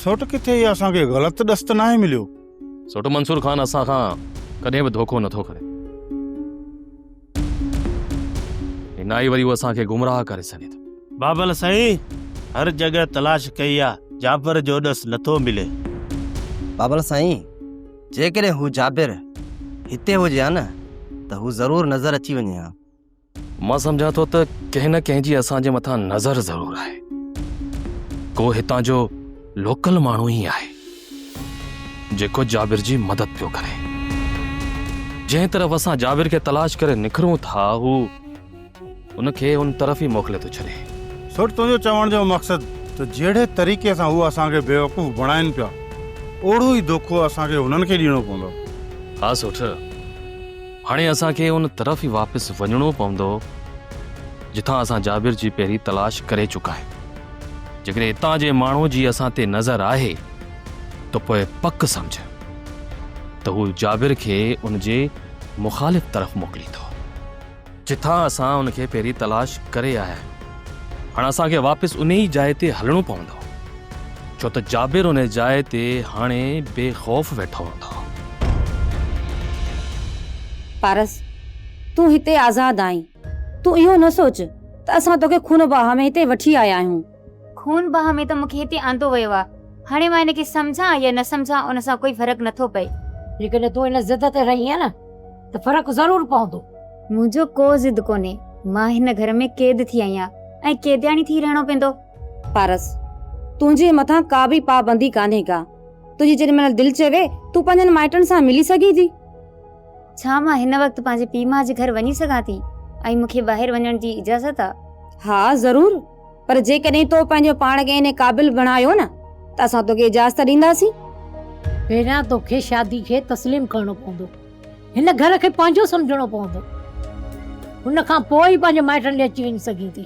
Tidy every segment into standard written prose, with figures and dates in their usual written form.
سوٽ ڪٿي اهو اسان کي غلط ڏس ته ناهي مليو؟ سوٽ منصور خان اسان کان ڪڏهن به ڌوڪو نٿو ڪري ۽ نه ئي وري هو اسان کي گمراهه ڪري سگهي ٿو. بابل سائين هر جڳهه تلاش ڪئي آ جابر جو ڏس نٿو ملي. بابل سائين جيڪڏهن هو جابر هتي هجي ها نه ته هو ضرور نظر اچي وڃي ها. مان سمجهان ٿو ته ڪنهن نه ڪنهن جي اسان جي مٿان نظر ضرور آهي. ڪو هتان جو لوڪل ماڻهو ئي آهي، جيڪو جابر جي مدد پيو ڪري. جنهن طرف اسان جابر کي تلاش ڪري نڪرون ٿا، هو ان کي ان طرف ئي موڪلي ٿو ڇڏي. سوٽ تنهنجو چوڻ جو مقصد ته جهڙي طريقي سان هو اسان کي بيوقوف بڻائين پيا، اوڙو ئي دوکو اسان کي هنن کي ڏيڻو پوندو. ها سوٽ، هاڻي اسان کي ان طرف ئي واپس وڃڻو پوندو جتان اسان جابر جي پهرين تلاش ڪري چڪا آهيون. جيڪڏهن هتان جي ماڻهو جي اسان تي نظر آهي ته پوء پڪ سمجهه ته هو جابر کي ان جي مخالف طرف موڪليندو جتان اسان ان کي پهرين تلاش ڪري آيا آهيون. هاڻ اسان کي واپس انهي ئي جاء تي هلڻو پوندو ڇو ته جابر ان جاء تي هاڻي بي خوف ويٺو هوندو. پارس، تون هتي آزاد آهين. تون اهو نه سوچ ته اسان توکي خون باهه ۾ هتي وٺي آيا آهيون. خون باهه ۾ ته مون کي هتي آندو ويو آهي. هاڻي مان هن کي سمجهان يا نه سمجهان ان سان ڪوئي فرق نٿو پئي. جيڪڏهن تون ان ضد تي رهينء نه ته فرق ضرور پوندو. منهنجو ڪو ضد ڪونهي. مان هن گهر ۾ قيد ٿي آئي آهيان ۽ قيدياڻي ٿي رهڻو پوندو. پارس، تنهنجي مٿان ڪا به پابندي ڪانهي ڪا. تنهنجي جيڏي مهل دل چوي، تون پنهنجن مائٽن سان ملي سگهين ٿي. ڇا مان هن وقت پنهنجي پيء ماء جي گهر وڃي سگهان ٿي ۽ مون کي ٻاهر وڃڻ جي اجازت آ؟ ها ضرور، پر جيڪڏهن تو پنهنجو پاڻ کي ان قابل بڻايو نه ته اسان توکي اجازت ڏينداسين. پهريان توکي شادي کي تسليم ڪرڻو پوندو. هن گهر کي پنهنجو سمجهڻو پوندو. ان کان پوء ئي پنهنجي مائٽن ڏي اچي وڃي سگهين ٿي.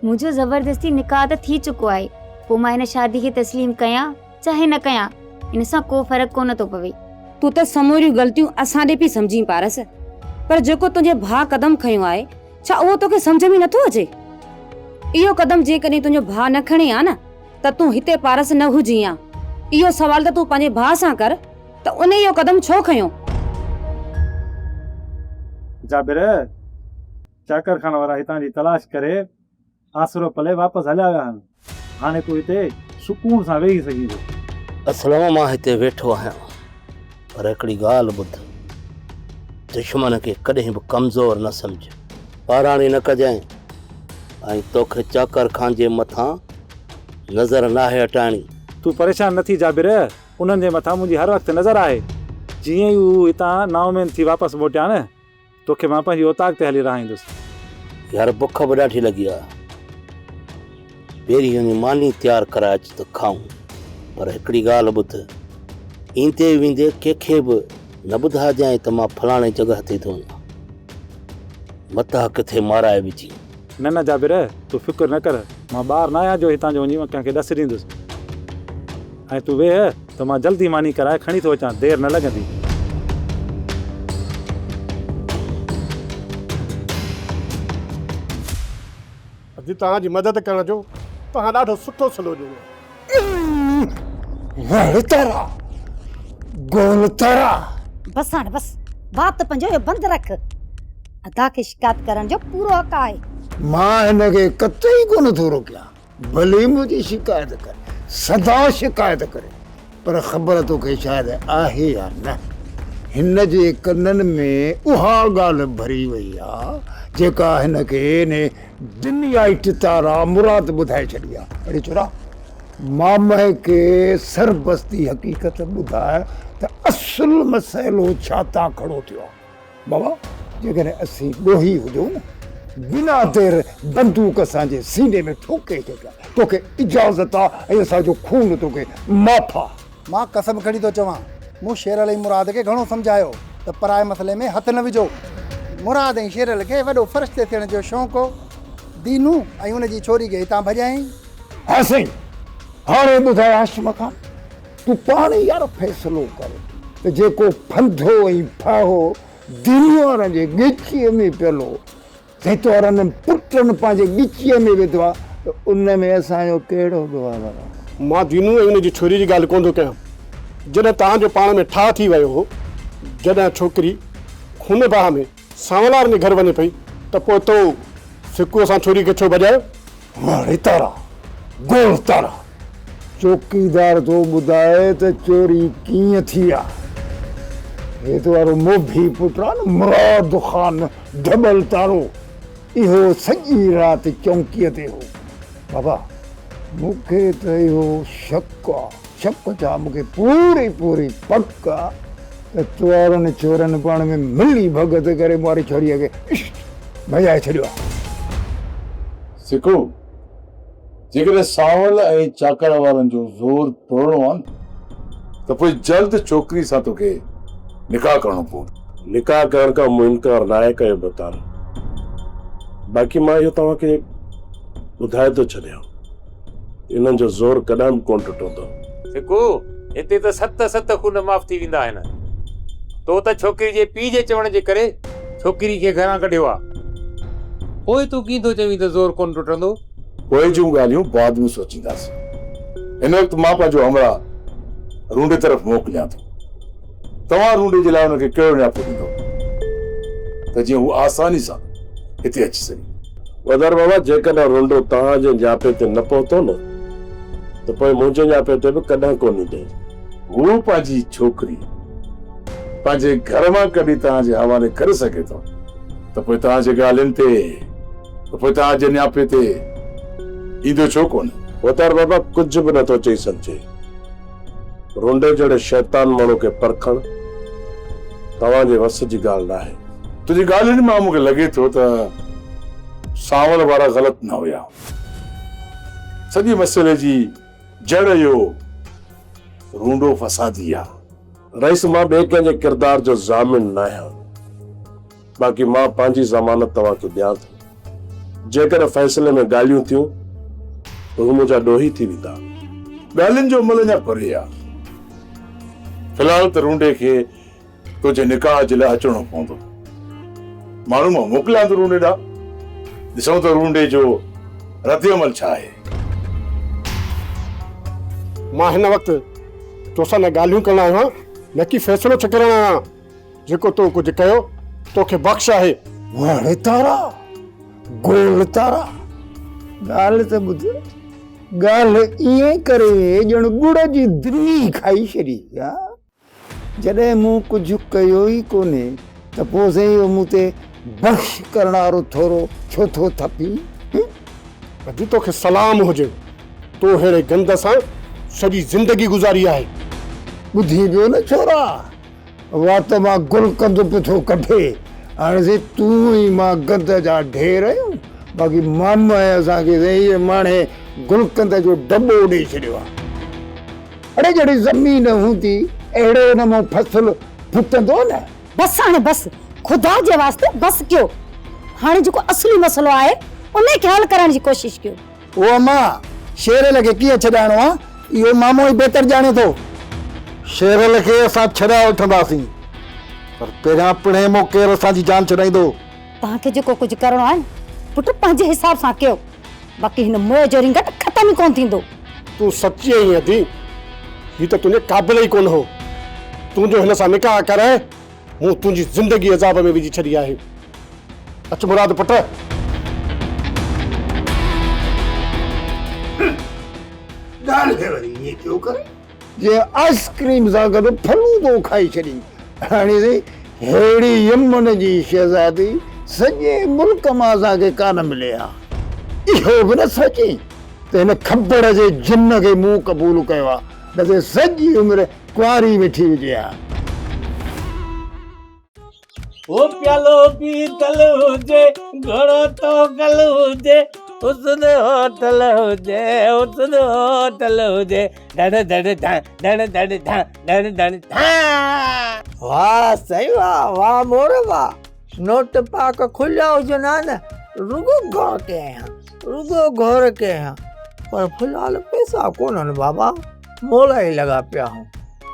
منهنجو زبردستي نڪاح ته ٿي چڪو آهي، پوء مان هن شادي کي تسليم ڪيان چاهي نه ڪيان، ان سان ڪو فرق ڪونه ٿو پوي. تون ته سموريون غلطيون اسان ڏي پئي سمجهين پارس، پر جيڪو تنهنجي ڀاء قدم کنيو آهي، ڇا اهو توکي سمجهه ۾ نٿو اچي؟ اهو قدم جيڪڏهن تنهنجو ڀاء نه کڻي ها نه ته تون هتي پارس نه هجين ها. اهو سوال ته تون پنهنجي ڀاء سان ڪر ته ان اهو قدم ڇو کنيو؟ جابر، چاڪر خان وارا هتان جي تلاش ڪري آسرو پلي واپس هليا ويا آهن. هاڻي تون هتي سڪون سان ويهي سگهين ٿو. اسلم مان هتي ويٺو آهيان پر هڪڙي ڳالهه ٻڌ، دشمن کي ڪڏهن به ڪمزور نه سمجهه، پاراڻي نه ڪجانء ۽ توکي چاڪر خان جي مٿان نظر ناهي هٽائڻي. تون پريشان نه ٿي جابر، انهن جي مٿان منهنجي هر وقت نظر آهي. جيئن ئي هو هتان نااميد ٿي واپس موٽيا نه توکي مان پنهنجي اوطاق تي هلي رهائيندس. يار بک به ڏاڍي لڳي آ. پهرين وڃي ماني تيار ڪرائي اچ ته کائون. پر هڪڙي ڳالهه ٻڌ، ايندي ويندي ڪنهن کي به نه ٻڌائجانء ته مان فلاڻي جڳهه تي ٿو وڃان. متان ڪٿي مارائي وجهين. نه نه جابر، تون فڪر نه ڪر، مان ٻار نه آهيان جو هتان جو وڃي ڪنهن کي ڏس ڏيندس. ۽ تون ويهه ته مان جلدي ماني ڪرائي کڻي ٿو اچان، دير نه لڳندي. اڄ توهان جي مدد ڪرڻ جو توهان ڏاڍو سٺو صلو ڏنو. وڙ تارا گول تارا. بس هاڻ بس، وات پنهنجو اهو بند رک. ادا کي شڪايت ڪرڻ جو پورو حق آهي. مان هن کي قطعي ڪونه ٿو روڪيان. ڀلي منهنجي شڪايت ڪري، سدا شڪايت ڪري، پر خبر توکي شايد آهي يا نه، هن جي ڪنن ۾ اها ڳالهه ڀري وئي آ، جيڪا هن کي انهي دنيائي ٽتارا مراد ٻڌائي ڇڏي آ. اڙي ڇورا، مامهه کي سربستي حقيقت ٻڌاء ته اصل مسئلو ڇا تان کڙو ٿيو آ. بابا جيڪڏهن اسين ڏوهي هجون نه بنا دير بندوق اسان جي سيني ۾ ٺوڪي ڇڏيان توکي اجازت آ ۽ اسان جو خون توکي معاف آ. مان قسم کڻي ٿو چوان مون شيرل ۽ مراد کي گهڻو سمجهايو ته پرائي مسئلي ۾ هٿ نه وجهو. مراد ۽ شيرل کي وڏو فرشتي ٿيڻ جو شوق هو. دينو ۽ ان جي ڇوري کي هتان ڀڄايائين. ها سائين هاڻي ٻڌاء هاشم خان تون پاڻ ئي يار فيصلو ڪر ته جيڪو ڦنڌو ۽ ڦاهو دينيء وارن جي ڳچيء ۾ پيل هو، سائين تو وارن پٽن پنهنجي ڳچيء ۾ وڌو آهي ته ان ۾ اسان جو ڪهڙو ڏوهه آهي بابا؟ مان دينو ۽ ان جي ڇوري جي ڳالهه ڪونه ٿو ڪيان. جڏهن توهان جو پاڻ ۾ ٺاهه ٿي ويو هو، جڏهن ڇوڪري خون باهه ۾ سانولار ۾ گهر وڃي پئي ته پوء تو سڪوء سان ڇوري کي ڇو ڀڄايو؟ واڙي تارا، گول تارا، چوڪيدار ٿو ٻڌائي ته چوري ڪيئن ٿي آ. هي تو وارو موڀي پٽ آ نه مراد خان ڍٻل تارو، اهو سڄي رات چونڪيء تي هو. بابا، مون کي ته اهو شڪ آ، شڪ ڇا مون کي پوري پوري پڪ آ ته توارن چورن پاڻ ۾ ملي ڀڳت ڪري مون واري ڇوريء کي ڀڄائي ڇڏيو آ. سکو، جيڪڏهن سانول ۽ چاڪر وارن جو زور ٽوڙڻو آ نه ته پوء جلد ڇوڪري سان توکي نڪاح ڪرڻو پوندو. نڪاح ڪرڻ کان مون انڪار ناهي ڪيو ڀتار. باقي مان اهو توهان کي ٻڌائي ٿو ڇڏيان ته انهن جو زور ڪڏهن به ڪونه ٽٽندو. سکو، هتي ته ست ست خون معاف ٿي ويندا آهن. تو ته ڇوڪري جي پيء جي چوڻ جي ڪري ڇوڪري کي گهران ڪڍيو آ. پوء تون ڪيئن ٿو چوين ته زور ڪونه ٽٽندو؟ پوء جون ڳالهيون بعد ۾ سوچينداسين. هن وقت مان پنهنجو همراهه رونڊي طرف موڪليان ٿو. توهان رونڊي جي لاء ان کي ڪهڙو نياپو ڏيندؤ ته جيئن هو آساني سان هتي اچي سگهي؟ وڌر بابا، جيڪڏهن رونڊو توهان جي نياپي تي نه پهتو نه ته پوء منهنجي نياپي تي به ڪڏهن ڪونه ايندو. هو پنهنجي ڇوڪري پنهنجي گهر مان ڪڍي توهان جي حوالي ڪري سگهي ٿو ته پوء توهان جي ڳالهين تي ته پوء توهان جي نياپي تي ايندو ڇو ڪونه؟ وڌر بابا، ڪجهه به نٿو چئي سگهجي. رونڊي جهڙي شيطان ماڻهو کي پرکڻ توهان جي وس جي ڳالهه ناهي. تنهنجي ڳالهين مان مون کي لڳي ٿو ته سانول وارا غلط نه هيا. سڄي مسئلي جي جڙ اهو رونڊو فسادي آ. رئيس مان ٻئي ڪنهن جي ڪردار جو ضامن ناهيان. باقي مان پنهنجي ضمانت توهان کي ڏيان ٿو. جيڪڏهن فيصلي ۾ ڳالهيون ٿيون ته هو منهنجا ڏوهي ٿي ويندا. ڳالهين جو عمل اڃا پري آ. في الحال ته رونڊي کي تنهنجي نڪاح جي لاء اچڻو پوندو. ماڻهو مان موڪليان ٿو رونڊي ڏانهن. ڏسون ته رونڊي جو ردعمل ڇا آهي. مان هن وقت توسان نه ڳالهيون ڪرڻ آيو آهيان نه ڪي فيصلو ڇڪرڻ آيو آهيان. جيڪو تو ڪجهه ڪيو، توکي بخش آهي. واڙي تارا، گول تارا، ڳالهه ته ٻڌ، ڳالهه ائين ڪري ڄڻ ڳڙ جي دني کائي ڇڏي. ها، جڏهن مون ڪجهه ڪيو ئي ڪونهي ته پوء سائين اهو مون تي بخش ڪرڻ وارو ٿورو ڇو ٿو ٿڦين؟ ادي توکي سلام هجي، تو اهڙي گند سان سڄي زندگي گذاري آهي. ٻڌين پيو نه ڇورا، وات مان گلقند به ٿو ڪڍي. هاڻي سائين تون ۽ مان گند جا ڍير آهيون، باقي ماما ۽ اسان کي سائين اهي ماڻهي گلقند جو ڊٻو ڏئي ڇڏيو آهي. اڙي جهڙي زمين هوندي اهڙو ان مان فصل ڦٽندو نه. بس هاڻي بس، خدا جي واسطي بس ڪيو. هاڻي جيڪو اصلي مسئلو آهي انهي کي حل ڪرڻ جي ڪوشش ڪيو. او اما، شيرل کي ڪيئن ڇڏائڻو آ، اهو مامو ئي بهتر ڄاڻي ٿو. شيرل کي اسان ڇڏائي وٺنداسين، پر پهريان پڻهين مون ڪير اسان جي جان ڇڏائيندو؟ توهان کي جيڪو ڪجهه ڪرڻو آهي نه پٽ پنهنجي حساب سان ڪيو، باقي هن موئي جو رينگٽ ختم ئي ڪونه ٿيندو. تون سچي آهين ادي، هي ته تنهنجي قابل ئي ڪونه هو. تون جو هن سان نڪاح ڪرائي مون تنهنجي زندگي عذاب ۾ وجهي ڇڏي آهي. اچ مراد پٽ. ڳالهه وري ائين ڪيو ڪرين جيئن آئسڪريم سان گڏ فلودو کائي ڇڏين. هاڻي سائين ههڙي يمن جي شهزادي سڄي ملڪ مان اسان کي ڪانه ملي ها. اهو به نه سوچين ته هن کبڙ جي جن کي مون قبول ڪيو آ، نه ته سڄي عمر ڪنواري ويٺي هجي ها. هو پيالو پيتل هجي، گهوڙو توڪل هجي، حسن هوٽل هجي، حسن هوٽل هجي، ڌڙ ڌڙ ڌان، ڌڙ ڌڙ ڌان، ڌڙ ڌڙ ڌان. واهه سائين واهه، واهه مور واهه، نوٽ پاڪ کليا هجن ها نه، رڳو گهور ڪيائين ها، رڳو گهور ڪيائين ها، پر في الحال پئسا ڪونهن بابا، مولا ئي لڳا پيا آهيون،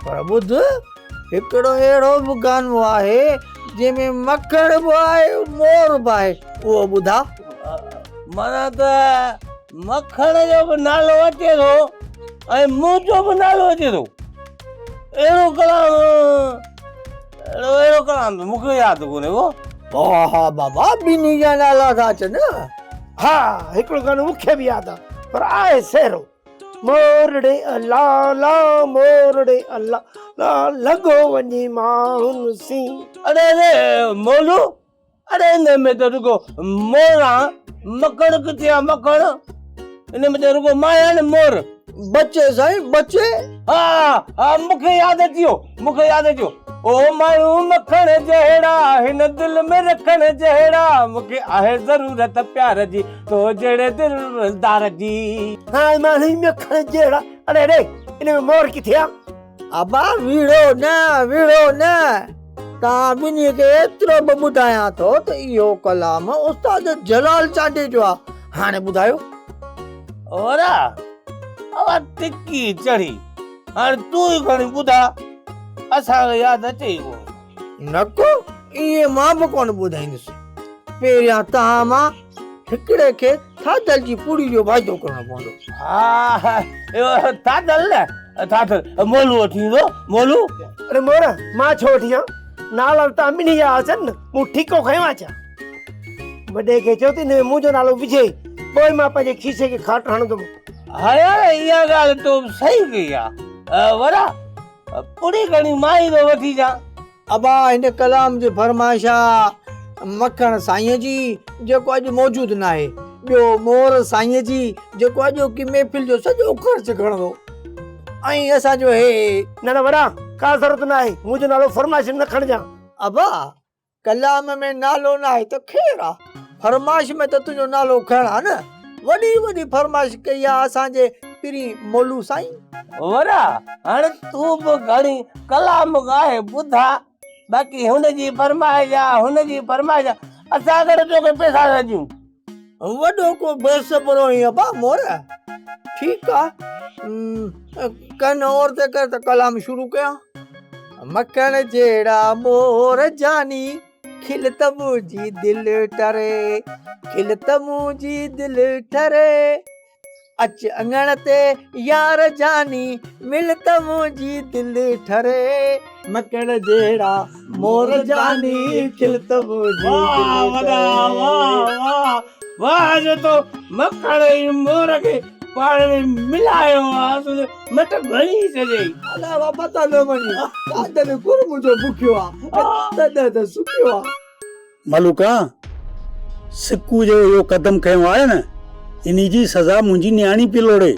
پر ٻڌ. هڪڙو اهڙو به گانو آهي جنهن ۾ مکڻ به آهي مور به آهي اهو ٻڌاء. معنيٰ ته مکڻ جو به نالو اچي ٿو ۽ منهنجو به نالو اچي ٿو. اهڙو ڪلام اهڙو اهڙو ڪلام ته مون کي ياد ڪونهي ڪو. ها ها بابا ٻنهي جا نالا ٿا اچن. ها هڪڙو گانو مون کي به ياد آ پر آهي سهرو. مورڙي الا لا مورڙي الا لا لڳو وڃي ماڻهن سين. اڙي اڙي مولو اڙي ان ۾ ته رڳو مور آ مکڻ ڪٿي آ مکڻ ان ۾ ته رڳو مان آهيان نه مور. بچي سائين بچي. ها ها مونکي ياد اچي ويو مونکي ياد اچي ويو او ماڻهو مکڻ جهڙا هن دل ۾ رکڻ جهڙا مونکي آهي ضرورت پيار جي تو جهڙي دلدار جي. ها ماڻهو مکڻ جهڙا اڙي اڙي ان ۾ مور ڪٿي آ. ابا ويڙهو نه ويڙهو نه توهان ٻنهي کي ايترو به ٻڌايان ٿو ته اهو ڪلام استاد جلال چانڊيي جو آ هاڻي ٻڌايو. ورا اها ٽڪي چڙهي هاڻي تون ئي کڻي ٻڌاء اسان کي ياد اچي ئي ڪونه. نه ڪو ائين مان به ڪونه ٻڌائيندس پهريان توهان مان هڪڙي کي ٿاڌل جي پوڙي جو واعدو ڪرڻو پوندو. ها اهو ٿاڌل نه ٿاڌل مولو وٺي ايندو مولو. اڙي مور مان ڇو وٺي اچان نالا ته توهان ٻنهي جا اچن نه مون ٺيڪو کنيو آهي ڇا. وڏي کي چيو ته ان ۾ منهنجو نالو وجهي پوء مان پنهنجي کيسي کي کاٽ هڻندم. ها يار اها ڳالهه تو صحيح ڪئي آ وڏا پڙي کڻي مان ئي ٿو وٺي اچان. ابا هن ڪلام جي فرمائش آ مکڻ سائينء جي جيڪو اڄ موجود ناهي، ٻيو مور سائينء جي جيڪو اڄوڪي محفل جو سڄو خرچ کڻندو ۽ اسان جو هي. نه نه وڏا ڪا ضرورت ناهي منهنجو نالو فرمائش ۾ نه کڻجان. ابا ڪلام ۾ نالو ناهي ته خير آ، فرمائش ۾ ته تنهنجو نالو کڻ ها نه. وڏي وڏي فرمائش ڪئي آ اسان جي پرين مولو سائين. ورا هاڻ تون به گهڻي ڪلام ڳائي ٻڌاء، باقي هن جي فرمائش آ هن جي فرمائش آ، اسان ڪهڙو توکي پئسا ٿا ڏيون. وڏو ڪو بي صبرو آهين ابا مور. ٺيڪ آ ڪن اور تي ڪر ته ڪلام شروع ڪيان. مکڻ جهڙا مور جاني کل ته منهنجي دل ٺري کل ته منهنجي دل ٺري اچ اڱڻ تي يار جاني مل ته منهنجي دل ٺري مکڻ جهڙا مور جاني کل ته منهنجي واهه وڏا واهه واهه واهه جو تو مکڻ ۽ مور کي پاڻ ۾ ملايو آ مٽ گهڻي ڇڏيئي. الا بابا تان نه وڃي تان گر منهنجو بکيو آ تڏهن ته سکيو آ. ملوڪا، سڪو جو اهو قدم کنيو آهي نه، انهي جي سزا منهنجي نياڻي پئي لوڙي.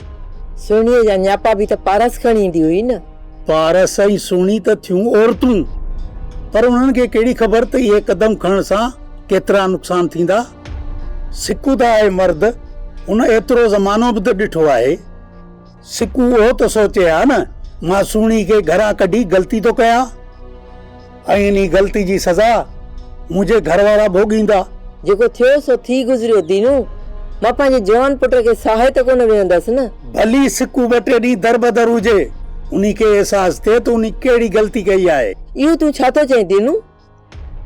سهڻيء جا نياپا به ته پارس کڻي ايندي هئي نه. پارس ۽ سهڻي ته ٿيون عورتون، پر انهن کي ڪهڙي خبر ته اهي قدم کڻڻ سان ڪيترا نقصان ٿيندا. سڪو ته آهي مرد، هن ايترو زمانو به ته ڏٺو آهي. سڪو اهو ته سوچي ها نه، مان سهڻي کي گهران ڪڍي غلطي ٿو ڪيان ۽ انهي غلطي جي سزا منهنجي گهر وارا ڀوڳيندا. جيڪو ٿيو سو ٿي گذريو دينو، مان پنهنجي جوان پٽ کي ساهي ته ڪونه ويهندس نه. ڀلي سڪو ٻه ٽي ڏينهن دربدر هجي، انهي کي احساس ٿئي ته انهي ڪهڙي غلطي ڪئي آهي. اهو تون ڇا ٿو چئين دينو؟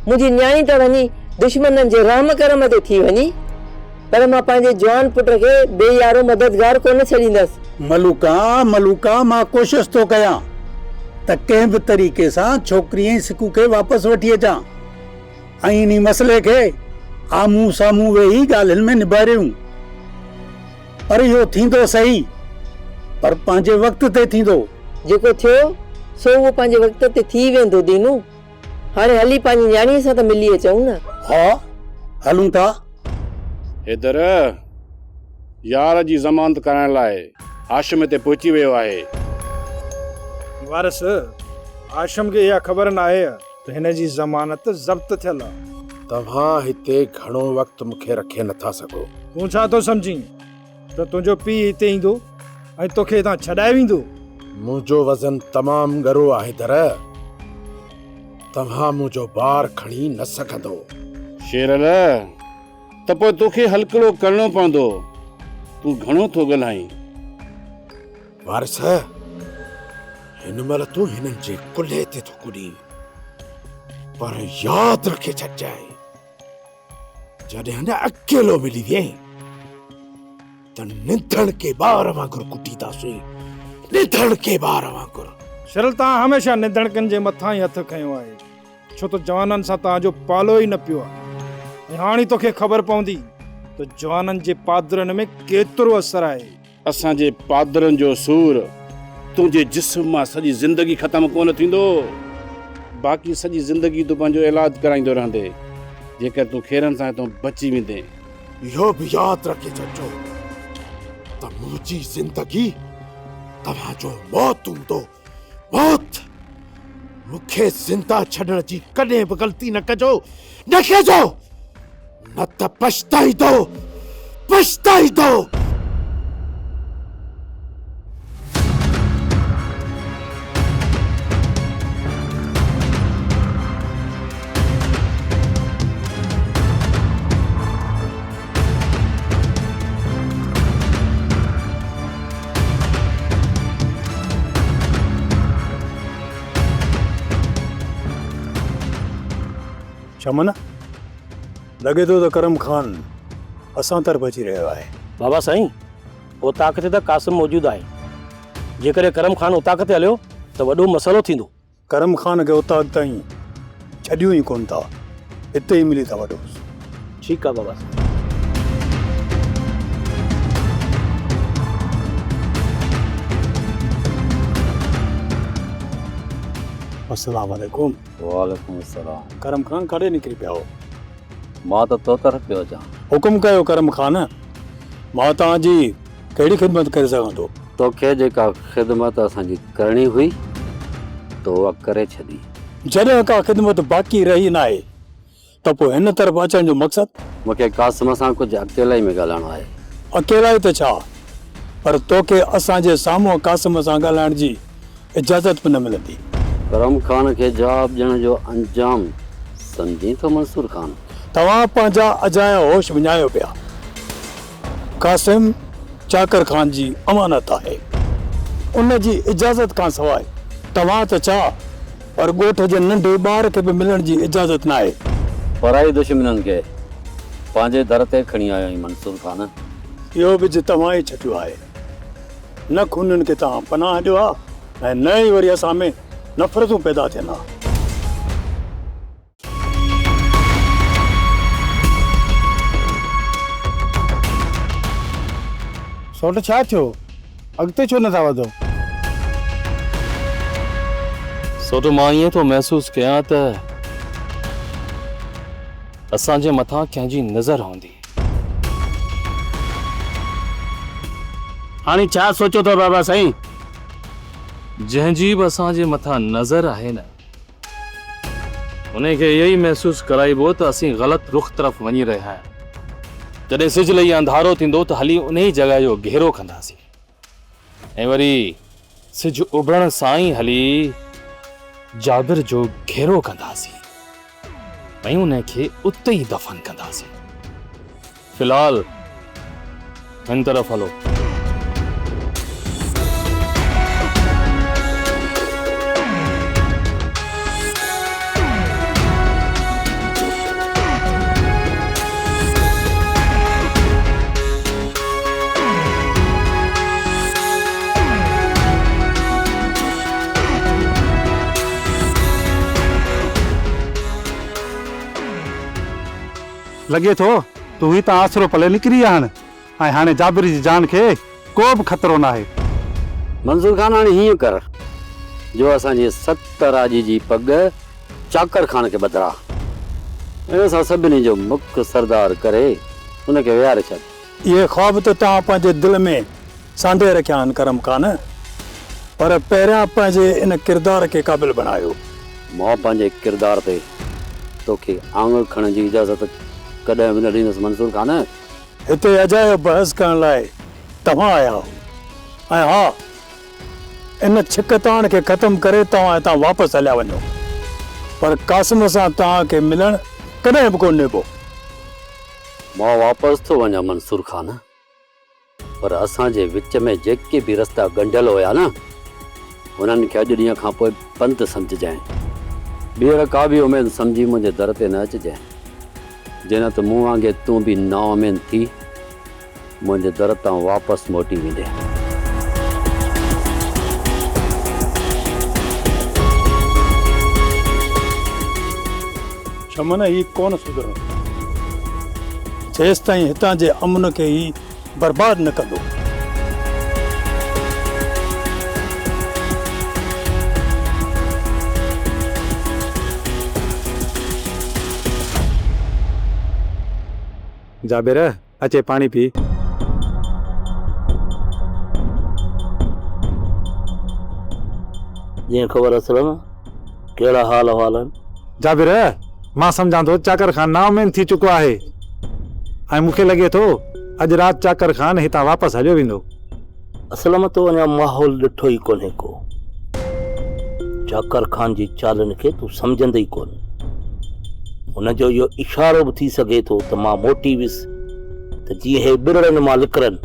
منهنجي نياڻي ته وڃي دشمنن جي رحم ڪرم تي ٿي وڃي، پر مان پنهنجي جوان پٽ کي بي يارو مددگار ڪونه ڇڏيندس. ملوڪا، ملوڪا، مان ڪوشش ٿو ڪيان ته ڪنهن به طريقي سان ڇوڪري ۽ سڪو کي واپس وٺي اچان ۽ انهي مسئلي کي آمهون سامهون ويهي ڳالهين ۾ نبيريون. پر اهو ٿيندو سهي، پر پنهنجي وقت تي ٿيندو. جيڪو ٿيو، سو اهو پنهنجي وقت تي ٿي ويندو دينو. هاڻي هلي پنهنجي نياڻيء سان ته ملي اچون نه. ها، هلون ٿا. حيدر، يار جي ضمانت ڪرائڻ لاء هاشم هتي پهچي ويو آهي. وارث، هاشم کي اها خبر ناهي ته هن جي ضمانت ضبط ٿيل آ. توهان هتي گهڻو وقت مون کي رکي نٿا سگهو. تون ڇا ٿو سمجهين ته تنهنجو پيء هتي ايندو ۽ توکي هتان ڇڏائي ويندو؟ منهنجو وزن تمام ڳرو آهي در، توهان منهنجو بار کڻي نه سگهندو. شيرل، ته پوء توکي هلڪڙو ڪرڻو پوندو، تون گهڻو ٿو ڳالهائين. وارث، هن مهل تون هنن جي ڪلهي تي ٿو ڪڏين، پر ياد رکي ڇڏجانء. جڏهن اڪيلو ملي وئين ته ننڌڻ کي ٻار وانگر ڪٽينداسين. نڌڻڪي ٻار وانگر. شرل توهان هميشه نڌڻڪن جي مٿان ئي هٿ کنيو آهي، ڇو ته جوانن سان توهان جو پالو ئي نه پيو آهي ۽ هاڻ ئي توکي خبر پوندي ته جوانن جي پادرن ۾ ڪيترو اثر آهي. اسان جي پادرن جو سور تنهنجي جسم مان سڄي زندگي ختم ڪونه ٿيندو. باقي سڄي زندگي تون پنهنجو علاج ڪرائيندو رهندين، جيڪر تون خيرن سان هتان بچي ويندين. اهو به ياد رکي ڇڏجو ته منهنجي زندگي توهان جو موت هوندو، موت! مون کي زنده ڇڏڻ جي ڪڏهن به غلطي نه ڪجو، نه ڪجو، نه ته پڇتائيندو، پڇتائيندو! چمن، لڳي ٿو ته ڪرم خان اسان طرف اچي رهيو آهي. بابا سائين، اوطاق تي ته قاسم موجود آهي. جيڪڏهن ڪرم خان اوطاق تي هليو ته وڏو مسئلو ٿيندو. ڪرم خان کي اوطاق تائين ڇڏيون ئي ڪونه ٿا، اتي ئي ملي ٿا وٺوس. ٺيڪ آ بابا سائين. السلام عليڪم. وعليڪم السلام. ڪرم خان ڪاڏي نڪري پيا هو؟ مان ته تو طرف پيو اچان. حڪم ڪيو ڪرم خان، مان توهان جي ڪهڙي خدمت ڪري سگهان ٿو؟ توکي جيڪا خدمت اسان جي ڪرڻي هئي، تو اها ڪري ڇڏي. جڏهن ڪا خدمت باقي رهي ناهي ته پوء هن طرف اچڻ جو مقصد؟ مون کي قاسم سان ڪجهه اڪيلائي ۾ ڳالهائڻو آهي. اڪيلائي ته ڇا، پر توکي اسان جي سامهون قاسم سان ڳالهائڻ جي اجازت به نه ملندي. ڪرم خان کي جواب ڏيڻ جو انجام سمجهين ٿو منصور خان؟ توهان پنهنجا اجايا هوش وڃايو پيا. قاسم چاڪر خان جي امانت آهي. ان جي اجازت کان سواء توهان ته ڇا پر ڳوٺ جي ننڍي ٻار کي به ملڻ جي اجازت ناهي. پرائي دشمنن کي پنهنجي در تي کڻي آيو آهين منصور خان. اهو ٻج توهان ئي ڇٽيو آهي. نه خونين کي توهان پناهه ڏيو ها ۽ نه ئي وري اسان ۾ نفرتون پيدا ٿين ها. سوٽ ڇا ٿيو؟ اڳتي ڇو نٿا وڌو؟ سوٽ مان ائين ٿو محسوس ڪيان ته اسان جي مٿان ڪنهن جي نظر هوندي. هاڻي ڇا سوچيو اٿو بابا سائين؟ جنهن جي به اسان جي مٿان نظر آهي نه، انهي کي اهو ئي محسوس ڪرائبو ته اسين غلط رخ طرف وڃي رهيا آهيون. جڏهن سج لهي انڌارو ٿيندو ته هلي انهي جڳهه جو گهيرو ڪنداسين ۽ وري سج اڀرڻ سان ئي هلي جابر جو گهيرو ڪنداسين. ۽ ان کي اتي ئي دفن ڪنداسين. في الحال هن طرف هلو. لڳي ٿو ته هو هتان آسرو پلي نڪري ويا آهن ۽ هاڻي جابر جي جان کي ڪو به خطرو ناهي. منظور خان هاڻي هيئن ڪر جو اسان جي ست راڄي جي پڳ چاڪر خان کي ٻڌراء ۽ اسان سڀني جو مک سردار ڪري ان کي ويهاري ڇڏ. اهي خواب ته توهان پنهنجي دل ۾ سانڍي رکيا آهن ڪرم خان، پر پهريان پنهنجي ان ڪردار کي قابل بڻايو. مان پنهنجي ڪردار تي توکي آڱر کڻڻ جي اجازت ڪڏهن به نه ڏيندس منصور خان. هتي اجايو بحث ڪرڻ لاء توهان آيا آهو ۽ ها ان ڇڪتاڻ کي ختم ڪري توهان هتان واپس هليا وڃو پر قاسم سان توهان کي ملڻ ڪڏهن به ڪونه ڏبو. مان واپس ٿو وڃان منصور خان، پر اسان جي وچ ۾ جيڪي به رستا ڳنڍيل هيا نه، انهن کي اڄ ڏينهن کان پوء بند سمجهجانء. ٻيهر ڪا به اميد سمجهي منهنجي در تي نه اچجانء، جي نه ته مون وانگي تون به نااميد ٿي منهنجي در تان واپس موٽي ويندين. شمن هي ڪونه سڌرندو جيستائين هتان جي امن کي هي برباد نه ڪندو. جابر، اچي پاڻي پي. جيئن خبر اسلم، ڪهڙا حال احوال آهن؟ جابر، مان سمجهان ٿو چاڪر خان نااميد ٿي چڪو آهي ۽ مون کي لڳي ٿو اڄ رات چاڪر خان هتان واپس هليو ويندو. اسلم، تو اڃا ماحول ڏٺو ئي ڪونهي ڪو. چاڪر خان جي چالن کي تون سمجهندين ئي ڪونه. هن جو اهو اشارو به ٿي سگهي ٿو ته مان موٽي ويس ته جيئن هي ٻرڙن مان نڪرن.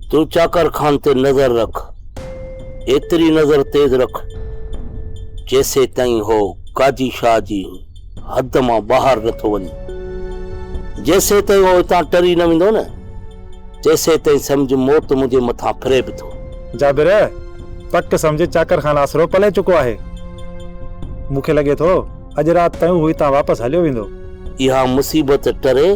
تون چاڪر خان تي نظر رک. ايتري نظر تيز رک، جيسيتائين هو قاضي شاهه جي حد مان ٻاهر نه ٿو وڃي. جيسيتائين هو هتان ٽري نه ويندو نه، تيسيتائين سمجهه موت منهنجي مٿان ڦري به ٿو. جابر، پڪ سمجهه چاڪر خان آسرو پلي چڪو آهي. مون کي لڳي ٿو اڄ رات تائين هو هتان واپس هليو ويندو. اها مصيبت ٽري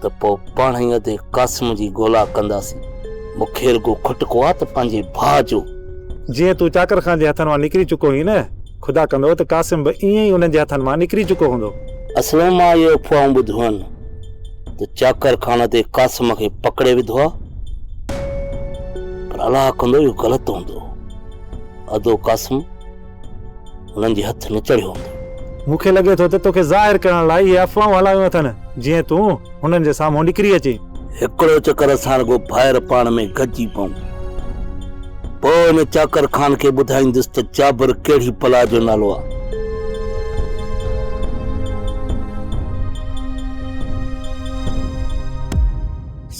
ته پوء پاڻ ئي ادي قاسم جي ڳولا ڪنداسين. مون کي رڳو کٽڪو آ ته پنهنجي ڀاء جو. جيئن تون چاڪر خان جي هٿن مان نڪري چڪو هئين نه، خدا ڪندو ته قاسم به ائين ئي انهن جي هٿن مان نڪري چڪو هوندو. اصل ۾ مان اهي افواهون ٻڌيون آهن ته چاڪر خان ادي قاسم کي پڪڙي وڌو آ، پر الله ڪندو اهو غلط هوندو. ادو قاسم هنن جي هٿ نه چڙهيو هوندو. مون کي لڳي ٿو ته توکي ظاهر ڪرڻ لاء اهي افواهون هلايون اٿن، جيئن تون هنن جي سامهون نڪري اچين. هڪڙو چڪر اسان رڳو ڀائر پاڻ ۾ گڏجي پئون. پوء ان چاڪر خان کي ٻڌائيندس ته جابر ڪهڙي بلا جو نالو آ.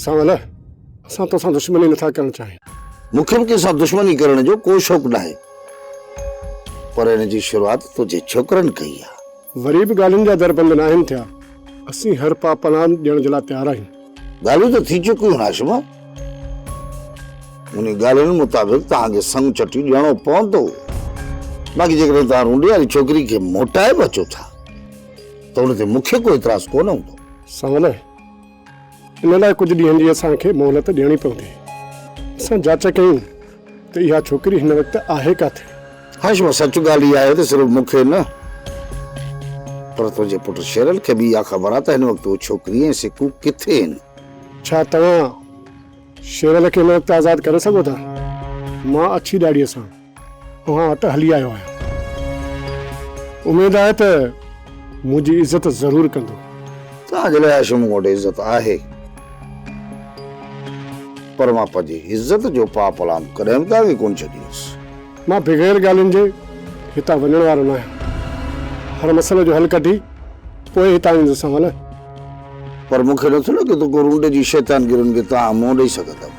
سانول، اسان توسان دشمني نٿا ڪرڻ چاهيون. مون کي به ڪنهن سان دشمني ڪرڻ جو ڪو شوق ناهي. پر ان جي شروعات تنهنجي ڇوڪرن ڪئي آ. وري به ڳالهين جا در بند ناهن ٿيا. اسين هر پا پناهه ڏيڻ جي لاء تيار آهيون. ڳالهيون ته ٿي چڪيون آهن هاشم. انهي ڳالهين مطابق توهان کي سڱ چٽي ڏيڻو پوندو. باقي جيڪڏهن توهان رونڊي واري ڇوڪري کي موٽائي به اچو ٿا ته ان تي مون کي ڪو اعتراض ڪونه هوندو. سانول، ان لاء ڪجهه ڏينهن جي اسان کي مهلت ڏيڻي پوندي. اسان جاچ ڪيون ته اها ڇوڪري هن وقت آهي ڪاٿي؟ هاشم، سچ ڳالهه اها آهي ته صرف مون کي نه پر تنهنجي پٽ شيرل کي به اها خبر آهي ته هن وقت اهو ڇوڪري ۽ سڪو ڪٿي آهن. ڇا توهان شيرل کي هن وقت آزاد ڪري سگهو ٿا؟ مان اڇي ڏاڙهيء سان اوهان وٽ هلي آيو آهيان. اميد آهي ته منهنجي عزت ضرور ڪندو. توهان جي لاء هاشم مون وٽ عزت آهي، پر مان پنهنجي عزت جو پاء پلام ڪڏهن به توهان کي ڪونه ڇڏيندس. مان بغير ڳالهين جي هتان وڃڻ وارو ناهيان. هر مسئلي جو حل ڪڍي پوء هتان ويندس سانول. پر مون کي نٿو لڳي ته ڪو رونڊ جي شيطانگيرين کي توهان منهن ڏئي سگهندؤ.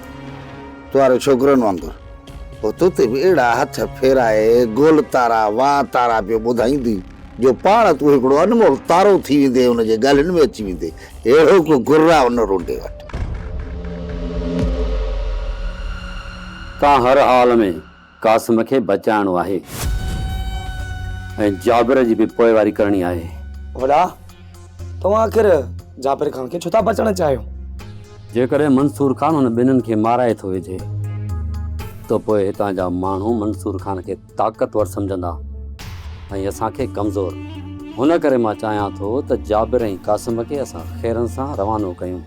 توهاري ڇوڪرن وانگر هو تو تي به اهڙا هٿ ڦيرائي گول تارا واء تارا پيو ٻڌائيندي جو پاڻ تون هڪڙو انمول تارو ٿي ويندين هن جي ڳالهين ۾ اچي ويندين. اهڙو ڪو گر آ ان رونڊي وٽ. تان هر حال ۾ قاسم کي بچائڻو آهي ۽ جابر جي به پوئواري ڪرڻي آهي. وڏا، توهان آخر جابر خان کي ڇو ٿا بچائڻ چاهيو؟ جيڪڏهن منصور خان هن ٻنهين کي مارائي ٿو وجهي ته پوء هتان جا ماڻهو منصور خان کي طاقتور سمجهندا ۽ اسان کي ڪمزور. هن ڪري مان چاهيان ٿو ته جابر ۽ قاسم کي اسان خيرن سان روانو ڪيون.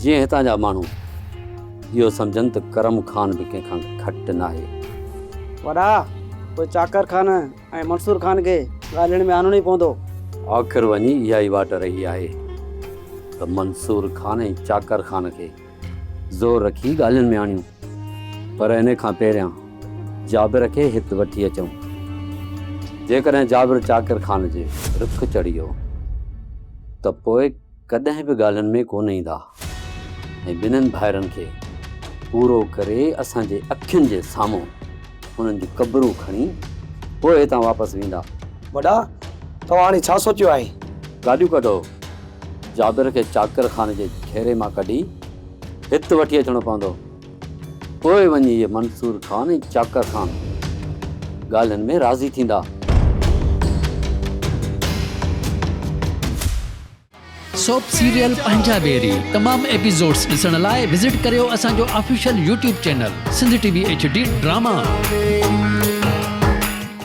جيئن هتان جا ماڻهو اهو سمجهن ته ڪرم خان به ڪنهن کان گهٽ ناهي. وڏا، پوء چاڪر خان ۽ منصور خان کي ڳالهين ۾ آڻڻو ئي پوندو. آخر وڃي اها ئي واٽ رهي آهي ته منصور خان ۽ چاڪر خان کي زور رکي ڳالهين ۾ آڻيون. پر ان کان پهريان جابر کي هت وٺي اچون. جيڪڏهن جابر چاڪر خان جي رخ چڙهي ويو ته پوء ڪڏهن به ڳالهين ۾ ڪونه ايندا ۽ ٻنهين ڀائرن کي پورو ڪري اسان جي اکين جي سامهون انهن جون قبرون کڻي پوء هتان واپس ويندا. وڏا، توهان هاڻي ڇا سوچيو آهي؟ گاڏيون ڪڍو. جابر کي چاڪر خان جي گهيري مان ڪڍي هت وٺي اچڻو پوندو. پوء وڃي اهي منصور خان ۽ چاڪر خان ڳالهين ۾ راضي ٿيندا. سوپ سيريل پنهنجا ويري تمام ايپيسوڊز ڏسڻ لاء وزٽ ڪريو اسان جو official YouTube channel Sindh T V H D drama.